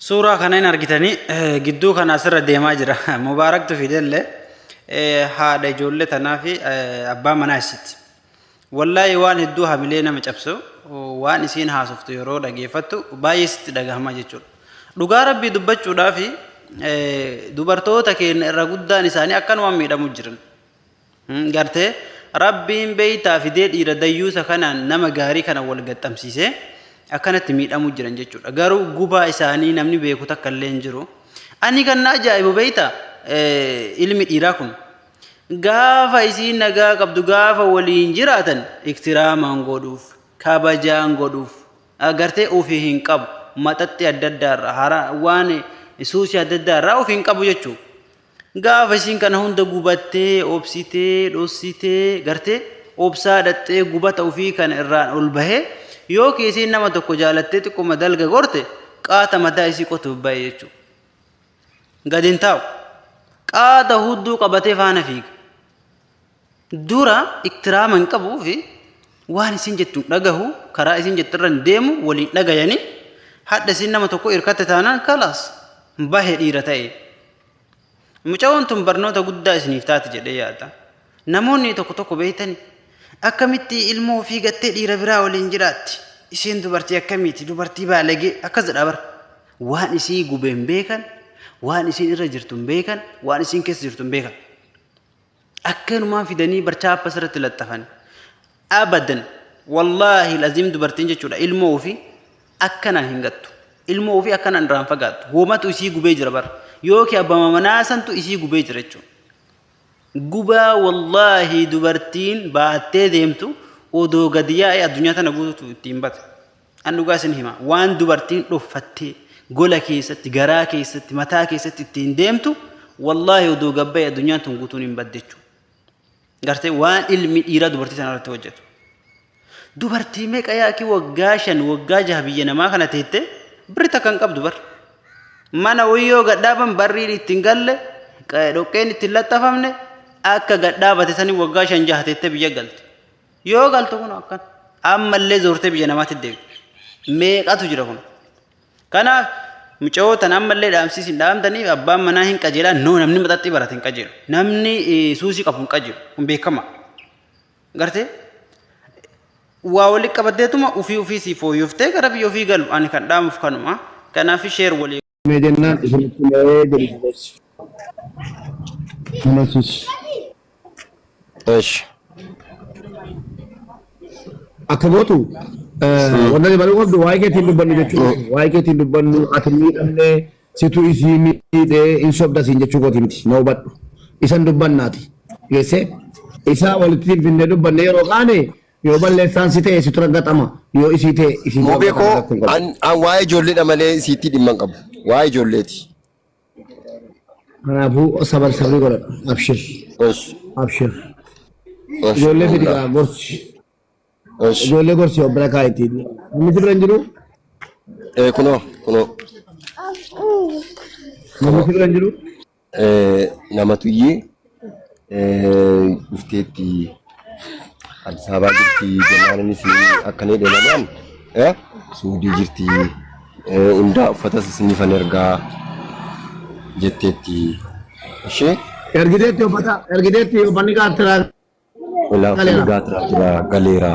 Suuraa kana hin argitanii gidduu kana asirra deemaa jira. Mubaaraktu fidellee haadha ijoollee tanaa fi abbaa manaa isitti. Wallaahi waan hedduu hamilee nama cabsu waan isiin haasoftu yeroo dhageeffattu baay'ee sitti dhagahama jechuudha. Dhugaa rabbii dubbachuudhaaf dubartoota keenya irra guddaan isaanii akkanumaan miidhamu jiran. Gartee rabbiin beeytaa fidee dhiira dayyuusa kanaan nama gaarii kana wal gaxxamsiisee akkanatti miidhamu jiran jechuudha. Garuu gubaa isaanii namni beeku takka illee hin jiru. Ani kan na ajaa'ibu beeytaa ilmi dhiiraa kun gaafa isiin nagaa qabdu gaafa waliin jiraatan iktiraamaan godhuuf kabajaan godhuuf gartee ofii hin qabu maxaxxii adda addaa irraa hara waan suusii adda addaa irraa ofii hin qabu jechuudha. Gaafa isiin kana hunda gubattee obsitee dhossitee gartee obsaa dhaxxee gubata ofii kana irraan ol bahee yookiin isiin nama tokko jaalattee xiqquma dalga gorte qaata mataa isii qotuuf bahe jechuudha. Gad hin taa'u. Qaata hudduu qabatee faana fiiga. Dura iktiraama hin qabuu fi waan isin jettu hin dhagahu karaa isin jettu irra hin deemu waliin dhagayanii hadha isin nama tokko irkatte taanaan kalaas bahe dhiira ta'e. Mucayoon tun barnoota guddaa isiniif taati jedhee yaada. Namoonni tokko tokko beektani akkamitti ilmoo ofii gattee dhiira biraa waliin jiraatti. Isheen dubartii akkamiiti dubartii baalagee akkas jedha bara. Waan isii gube hin beekan, waan isiin irra jirtu hin beekan, waan isiin keessa jirtu hin beekan. Akkanumaan fidanii barchaa appa asirratti laxxafan. Abadan wallaahi laziim dubartiin jechuudha ilmoo ofii akkanaan hin gattu. Ilmoo ofii akkanaan irraa hin fagaattu. Hoomatu isii gubee jira bara. Yookiin abbama manaa santu isii gubee jira jechuudha. Gubaa wallaahi dubartiin baattee deemtu odoo gadi yaa'ee addunyaa tana guututu ittiin bata. An dhugaa isin hima waan dubartiin dhoffattee gola keessatti garaa keessatti mataa keessatti ittiin deemtu wallaahi odoo gabbaye addunyaan tun guutuun hin badde jechuudha. Gartee waan ilmi dhiiraa dubartii sana irratti hojjetu. Dubartii meeqa yaakii waggaa 5 waggaa 6 biyya namaa kana teettee birri takka hin qabdu bar. Mana wayyoo gadhaaban barriin ittiin galle dhoqqeen ittiin laxxafamne akka gadhaabate sanii waggaa 5 6 teettee biyya galte. Yoo galtu kun akkan ammallee zoortee biyya namaatti deebitu. Meeqatu jira kun. Kanaaf mucayoo tan ammallee dhaamsiis hin dhaamtaniif abbaan manaa hin qajeelaa noo namni maxaxxii barate hin qajeelu. Namni suusii qabu hin qajeelu. Kun beekama. Gartee waa walitti qabatteetuma ofii ofii sii fooyyoftee gara biyya ofii galu ani kan dhaamuuf kanuma. Kanaaf sheer walii Mee jennaan isinitti mee jedhu dubarsi. Manasis. Esh. Akka gootu wanta ati baruu qabdu waa'ee keetiin dubbannu jechuudha. Waa'ee keetiin dubbannu ati miidhamne situ isii miidhee hin sobda siin jechuu kooti miti na hubadhu. Isan dubbannaati. Geessee isa walitti finfinnee dubbanne yeroo kaane Yoo balleessaan si ta'e situ raggaxama. Yoo isii ta'e isiitu Mubee raggaxama koo rakkoo hin qabu. an an waa'ee ijoolleedha malee isiitti dhimma hin qabu. Waa'ee ijoolleeti. Kanaafuu sabar sabrii godhadhu. Abshir. Esh. Abshir. Esh. Ijoollee fidi Wallah. gaa gorsi. Esh. Ijoollee gorsi of bira kaa'itti. Namni si bira hin jiru? Eh kunoo kunoo. Namni si bira hin jiru? Nama tuyyee dhufteetti Addis Ababaa jirti jennaan innis akkana jedhe namaan Suudii jirti hundaa uffatas isiniifan ergaa jetteetti ishee. Ergiteetti uffata ergiteetti uffanni gaattiraa Ilaa uffanni galeera. gaatiraa jira galeera.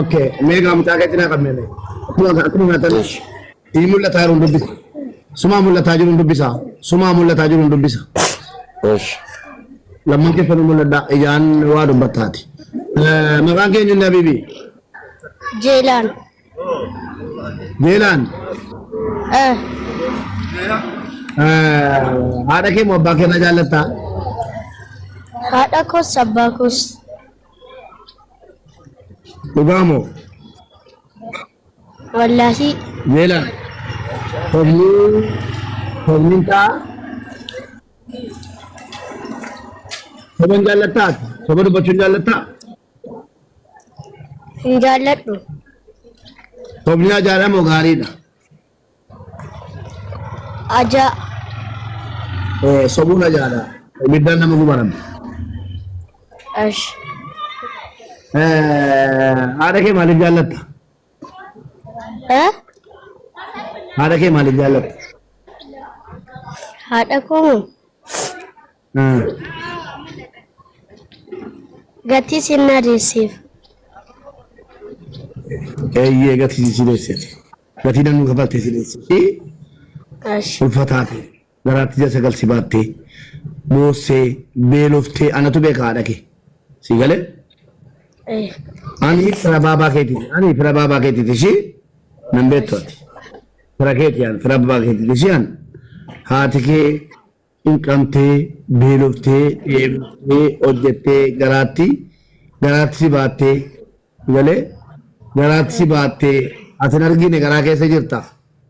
Okay, mee gaa mucaa keetti naa qabne mee. Akkuma akkuma nyaatan Eesh. sii mul'ataa jiru hin dubbisa. Sumaa mul'ataa jiru hin dubbisa. Sumaa mul'ataa jiru hin dubbisa. Eesh. Lamman keessan mul'adhaa ijaan waa dubbattaati. Maqaan keenya inni Habibi? Jeelaan. Jeelaan. Eh, Haadha kee moo abbaa kee irra jaallattaa? Haadha koos abbaa koos. Dhugaa moo? Wallaahi. Jeelaan. Sobni sobni ta'a. Soba hin jaallattaa? Soba dubbachuu hin jaallattaa? Hin jaalladhu. Sobni ajaadha moo gaariidha? Ajaa. Sobuun ajaadha. Ibiddaan nama guba namni. Ash. Haadha kee maaliif jaallatta? Eh? Haadha kee maaliif jaallatta? Haadha koo moo? Gatii sin na deesseef. Eeyyee gatii si deesseef. Gatii namni kafaltee si deesseef. Ashi. Ulfa taate garaatti ji'a 9 si baattee boossee beeloftee anatu beeka haadha kee. Si galee? Eh. Ani fira baabaa keetiiti. Ani fira baabaa keetiiti ishii nan beektu ati. Fira keeti an fira baabaa keetiiti ishii an haati kee Cinqamtee, beeloftee, dheebottee, hojjettee garaatti garaatti si baattee galee garaatti si baattee ati hin argine garaa keessa jirta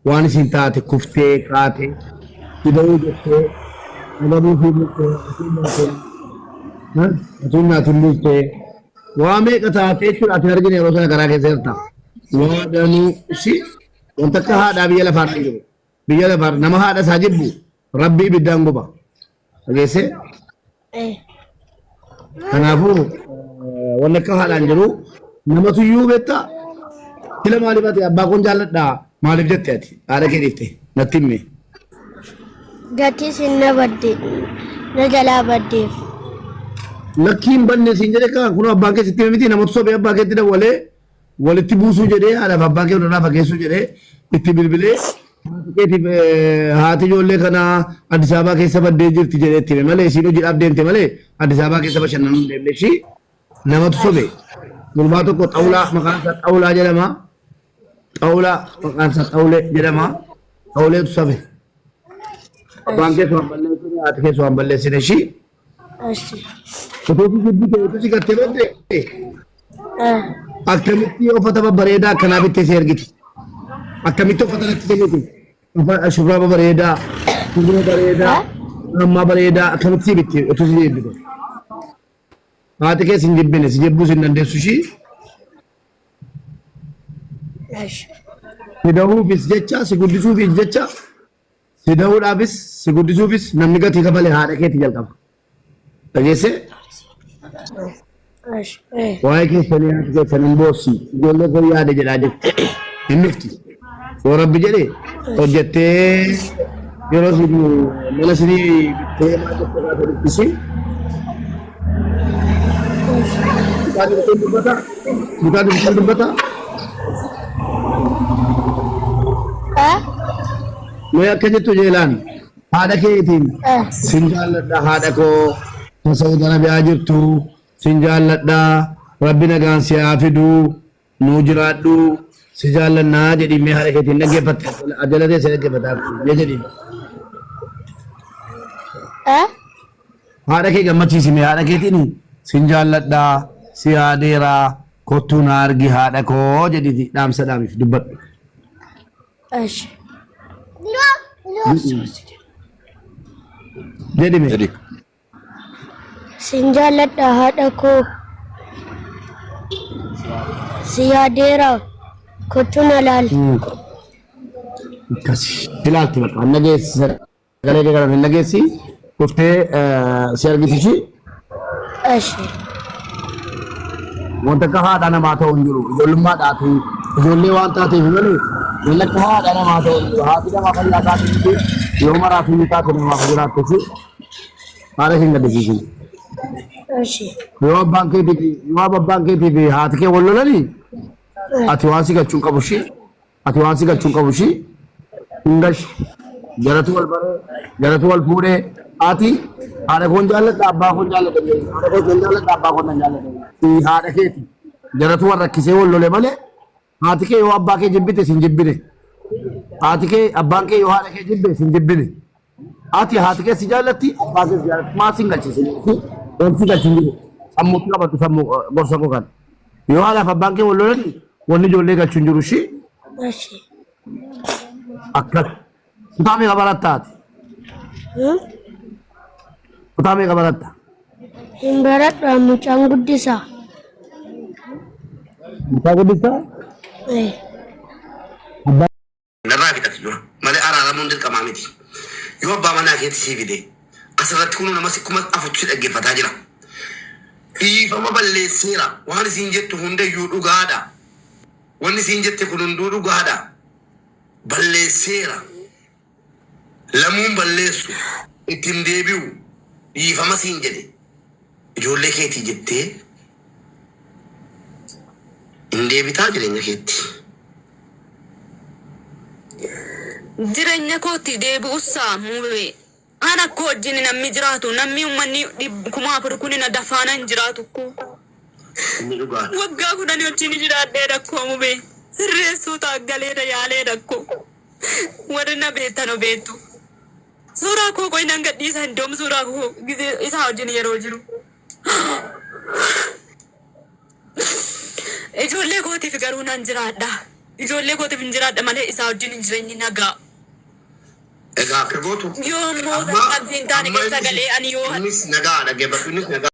waan isin taate kuftee kaate si da'uu jettee agabuu fi bultee utuu nyaatin utuu nyaatin bultee waa meeqa taatee jechuudha ati hin argine yeroo sana garaa keessa jirta waa danuu si wanta akka haadhaa biyya lafaa hin jiru. Biyya lafaa nama haadha isaa jibbu rabbi ibiddaan guba. Dhageessee? Eh. Kanaafuu wanni akka haadhaan jiru namatu iyyuu beektaa sila maaliif ati abbaa koon jaalladhaa maaliif jette ati haadha kee dhiifte natti himi. Gatii isin na badde na jalaa baddeef. Lakkii hin banne siin jedhe kaa kunoo abbaan kee sitti hime miti namatu sobee abbaa keetti dawwalee walitti buusuu jedhee haadhaaf abbaa kee walirraa fageessuu jedhee itti bilbilee haati keetiif haati ijoollee kanaa Addis Ababaa keessa baddee jirti jedhee itti hime malee isiin hojiidhaaf deemte malee Addis Ababaa keessa bashannanuu hin deemne ishii namatu sobe gurbaa tokko xawulaa maqaan isaa xawulaa jedhama xawulaa maqaan isaa xawulee jedhama xawuleetu sabe abbaan keessa waan balleessine haati keessa waan balleessine ishii Ashi. utuu si jibbite utuu si gattee badde Akkamitti uffata babbareedaa akkanaa bittee si ergiti? Akkamitti uffata natti kenniti? Shurraaba bareedaa, surree bareedaa, ammaa bareedaa akkamitti si bitti utuu si jibbite? Haati kee si hin jibbine, si jibbuus hin dandeessu ishii. Si dahuufis jecha, si guddisuufis jecha, si dahuudhaafis, si guddisuufis namni gatii kafale haadha keeti jalqaba. Dhageessee? Waa'ee keessanii haati keessan hin boossi. Ijoollee koo yaada jedhaa jirti. Hin dhufti. Yoo rabbi jedhe hojjettee yeroo isin mana isinii bittee maal jettee gaafa dhuftisi. Mucaa dubbisuun dubbata. Mucaa dubbisuun dubbata. Mee akka jettu jeelaan. Haadha keetiin sin jaalladha haadha koo kan Saudi Arabiyaa jirtu sin jaalladha rabbi nagaan si haa fidu nuu jiraadhu si jaallannaa jedhii mee haadha keetiin dhaggeeffatte ajala teessee dhaggeeffataa mee jedhii. Haadha kee gammachiisi mee haadha keetiin sin jaalladha si yaadeera kottuu na argi haadha koo jedhiiti dhaamsa dhaamiif dubbadhu. Eshi. Jedhi mee. Jedhi. Sin jaalladha haadha koo. Si yaadeera. Kottu na laal. Akkasi. Ilaalti bakka. Anna geessi sagalee kee kana hin dhageessi. Dhuftee si argisiisi. Eshi. Wanta akka haadha namaa ta'u hin jiru. Ijoollummaa dhaati. Ijoollee waan taateef malee wanta akka haadha namaa ta'u hin jiru. Haati namaa fayyaa taate miti yoo maraaf hin taate namaaf jiraattu fi haadha hin gaddisiisin. Eshi. Yoo abbaan keetii fi yoo abbaan keetii fi haati kee wal lolanii ati waan si galchuu hin qabu ishii. Ati waan si galchuu hin qabu ishii hin galchu. Jaratu wal baree, jaratu wal fuudhee, ati haadha koon jaalladha abbaa koon jaalladha jedhi. Haadha koon nan jaalladha abbaa koon nan jaalladha jedhi. Si haadha keeti. Jaratu wal rakkisee wal lole malee haati kee yoo abbaa kee jibbite sin jibbine. Haati kee abbaan kee yoo haadha kee jibbe sin jibbine. Ati haati kee si jaallatti abbaa kee si jaallatti maal sin galchisiin wanti si galchi hin jiru. Sammuutti qabadhu sammuu gorsa koo kana. Yoo haadhaaf abbaan kee wal lolan wanni ijoollee galchu hin jiru ishii Eshi. akkas. Kutaa meeqa baratta ati? Hmm? Kutaa meeqa baratta? Hin baradhu an mucaan guddisaa. Mucaa guddistaa? Eh. Narraa fixati dura malee araaramuun dirqamaa miti. Yoo abbaa manaa keetti sii fide asirratti kunoo nama 4000tu si dhaggeeffataa jira. Dhiifama balleesseera. Waan isiin jettu hundayyuu dhugaadha. Wanni isiin jette kun hunduu dhugaadha. Balleesseera. Lamuun balleessu. Ittiin deebi'u. Dhiifama siin jedhe. Ijoollee keetii jettee hin deebitaa jireenya keetti. Jireenya kootti deebi'ussa mube. An akka wajjin namni jiraatu namni uummanni 4,000 kun na dafaana hin jiraatu koo. Inni dhugaadha. Waggaa 10 wajjin jiraadhee rakkoo mube. Sirreessuu taaggaleedha yaalee rakkoo. Warri na beektan beektu. Suuraa koo qoy nan gadhiisa iddoom suuraa koo gizee isaa wajjin yeroo jiru. Ijoollee kootiif garuu nan jiraadha. Ijoollee kootiif hin jiraadha malee isaa wajjin hin jireenyi nagaa. Egaa akka gootu. Yoo immoo Amma kan hin taane amma keessa innis galee ani yoo innis nagaa dhaggeeffadhu innis nagaa.